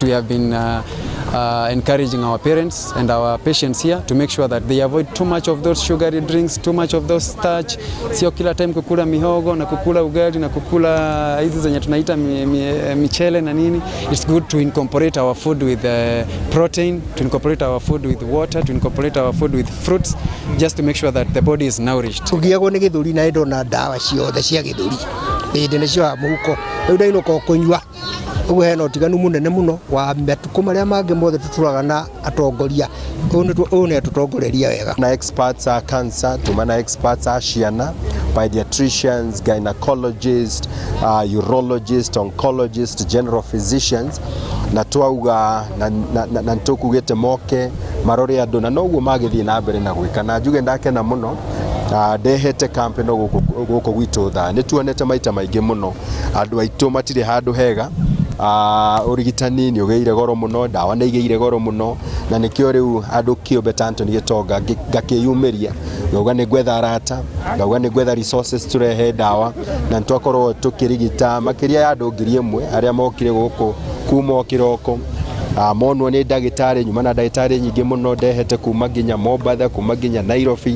We have been encouraging our parents and our patients here to make sure that they avoid too much of those sugary drinks, too much of those starch. Sio kila time kukula mihogo na kukula ugali na kukula hizi zenye tunaita michele na nini. It's good to incorporate our food with protein, to incorporate our food with water, to incorporate our food with fruits, just to make sure that the body is nourished. Tũgiagwo nĩ gĩthũri na ndona ndawa ciothe cia gĩthũri hĩndĩ nĩcio haha mũhuko rĩu ndainũka o kũnyua ũguo. Hena ũtiganu mũnene mũno wa matukũ marĩa mangĩ mothe tũtũraga na atongoria. Ũyũ nĩ atũtongoreria wega. Na experts a cancer, tuma na experts a ciana, pediatricians, gynecologists, urologists, oncologists, general physicians, na twauga na nĩtũkugĩte moke marore andũ, na noguo magĩthiĩ na mbere na gwĩka. Na njuge ndakena mũno ndehete camp ĩno gũkũ gwitũ thaa. Nĩ tuonete maita maingĩ mũno andũ aitũ matirĩ handũ hega. Ũrigitani nĩ ũgĩire goro mũno, ndawa nĩ igĩire goro mũno, na nĩkĩo rĩu andũ kĩũmbe ta Anthony Gĩtonga ngakĩyumĩria, ngauga nĩ ngwetha arata, ngauga nĩ ngwetha resources tũrehe ndawa, na nĩtwakorwo tũkĩrigita makĩria ya andũ 1,000 arĩa mokire gũkũ kuma o kĩroko. Monwo nĩ ndagĩtarĩ, nyuma na ndagĩtarĩ nyingĩ mũno ndehete kuma nginya Mombatha, kuma nginya Nairobi.